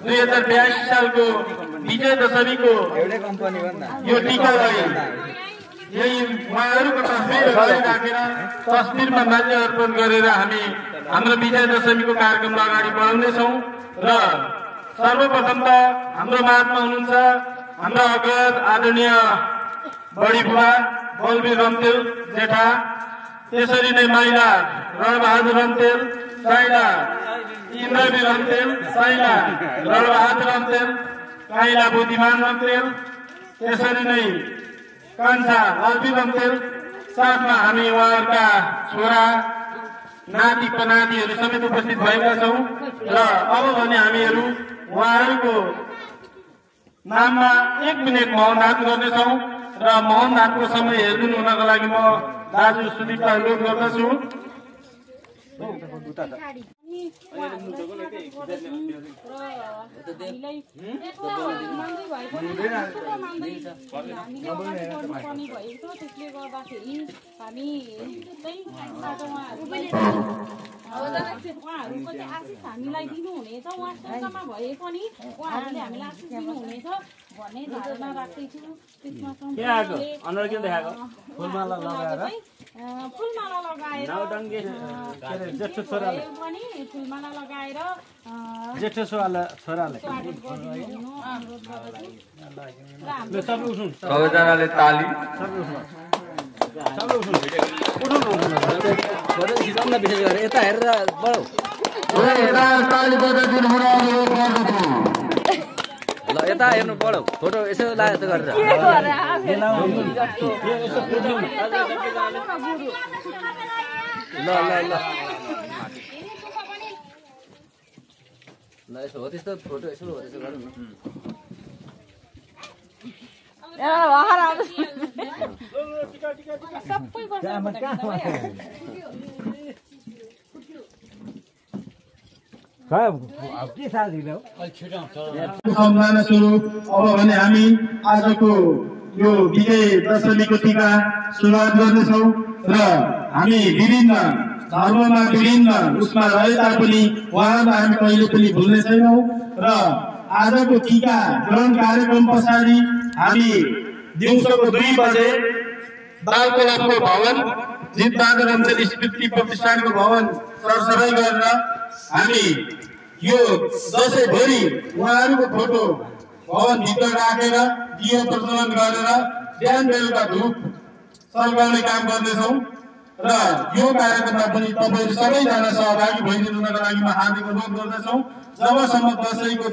2082 सालको विजय दशमीको यो टिकालाई यही उहाँहरूको तस्बिरहरू राखेर तस्बिरमा माल्य अर्पण गरेर हामी हाम्रो विजय दशमीको कार्यक्रमलाई अगाडि बढाउनेछौँ। र सर्वप्रथम त हाम्रो माझमा हुनुहुन्छ हाम्रा अग्रज आदरणीय बडी बुवा बलवीर रन्तेल जेठा, त्यसरी नै माइला रणबहादुर रन्तेल, साइला इन्द्रवीर रन्तेल, साइला रणबहादुर रन्तेल, काइला बुद्धिमान रन्तेल, त्यसरी नै कान्छा अलवीर रन्तेल, साथमा हामी उहाँहरूका छोरा नाति पनातिहरू समेत उपस्थित भएका छौँ। र अब भने हामीहरू उहाँहरूको नाममा 1 मिनेट मौन धारण गर्नेछौँ। र मौन धारणको समय हेरिदिनु हुनको लागि म दाजु सुदीपलाई अनुरोध गर्दछु। उहाँहरूको चाहिँ आशिष हामीलाई दिनुहुनेछ, उहाँ सोचमा भए पनि उहाँहरूले हामीलाई आशिष दिनुहुनेछ भन्ने धारणा राख्दैछु। त्यसमा फुलमाला लगाएर जेठो छोराले पनि फुलमाला लगाएर जेठो छोराले सबै उठ्नु, सबैजनाले ताली विशेष गरेर यता हेरेर बढौ ताली बजाइदिनु हुन अनुरोध गर्दछु। ल यता हेर्नु बढौ फोटो यसो लाग्यो त गरेर ल ल ल ल यसो हो त्यस्तो फोटो यसो हो त्यसो गरौँ न। सम्मान स्वरूप अब भने हामी आजको यो विजय दशमीको टीका सुरुवात गर्नेछौँ। र हामी विभिन्न धर्ममा विभिन्न उसमा रहे तापनि उहाँलाई हामी कहिले पनि भुल्ने छैनौँ। र आजको टीका ग्रहण कार्यक्रम पछाडि हामी दिउँसोको 2 बजे बाल क्लबको भवन जितबहादुर रन्तेल स्मृति प्रतिष्ठानको भवन सरसफाइ गरेर हामी यो दशैँभरि उहाँहरूको फोटो भवनभित्र राखेर दियो प्रज्वलन गरेर बिहान बेलुका धुप सल्काउने काम गर्नेछौँ। र यो कार्यक्रममा पनि तपाईँहरू सबैजना सहभागी भइदिनुको लागि म हार्दिक अनुरोध गर्दछौँ। जबसम्म दशैँको